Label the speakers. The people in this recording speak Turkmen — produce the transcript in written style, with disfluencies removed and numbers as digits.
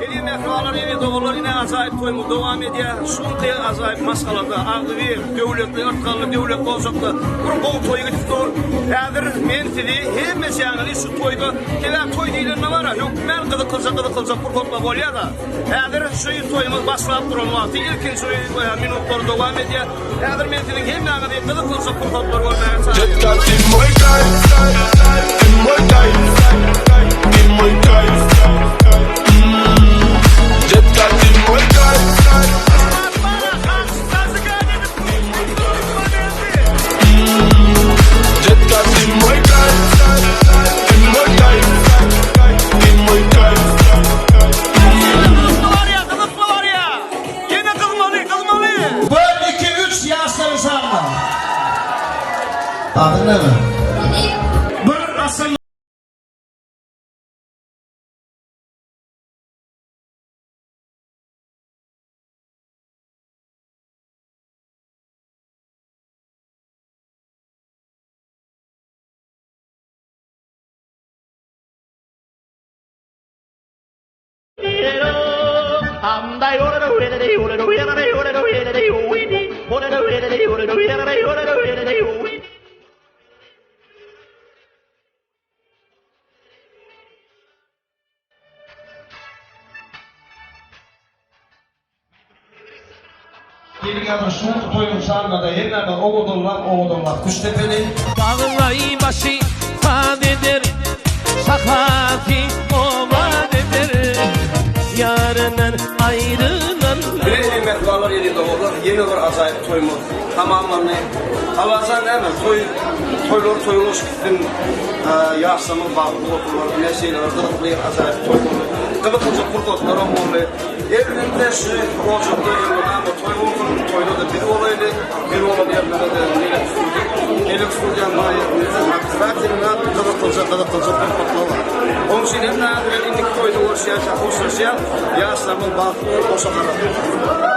Speaker 1: Eziz mähribanlar, eziz doganlar, ine ajaýyp toýumyz dowam edýär. Şu günki ajaýyp maşgalada agzybir, döwletli, yrtgally döwletli ojakda bir gowy toý gidip dur. Häzir men sizi hemmeçäňizi şu toýda, sebäbi toý diýlende bar-a, hökmän gyzyklyja gyzyklyja pursatlar bolýar-da. Häzir şu toýumyz başlap duran wagty ilkinji minutlar dowam edýär. Häzir men siziň hemmäňizi gyzyklyja pursatlar görmäge çagyrýan. Gyzykly barýa! Ýene gyzmaly, gyzmaly! Bir, iki, üç, ýaşlaryň şanyna! Adyň näme? Bir asyl. Geliň ýa-da şu toýuň şanyna-da hemmämiz owadanlap, owadanlap küşt depeli.
Speaker 2: Daglaý başy saz eder, Şahasy owaz eder, Ýaryndan aýrylan.
Speaker 1: Bile eden mähribanlar eziz doganlar ýene bir ajaýyp toýumyz tamamlandy. Allajan näme toý toýlar toý bolşup gitsin ýaşlarymyz bagtly bolsunlar ine şeýle bir gyzykly ajaýyp toý boldy gyzyklyja pursatlaram boldy. Elbetde şu ojakda elmydama toý bolsun, toýda-da biz bolaýly, biz bolan ýerlere-de Melek studiýa bolsun, Melek studiýanyň maýasynda obýazatelno gyzyklyja gyzyklyja pursatlar bar. Onuň üçin hemmäňiz bilen indiki toýda görüşýänçä hoşlaşýas, ýaşlarymyz bagtly bolup goşa garasyn.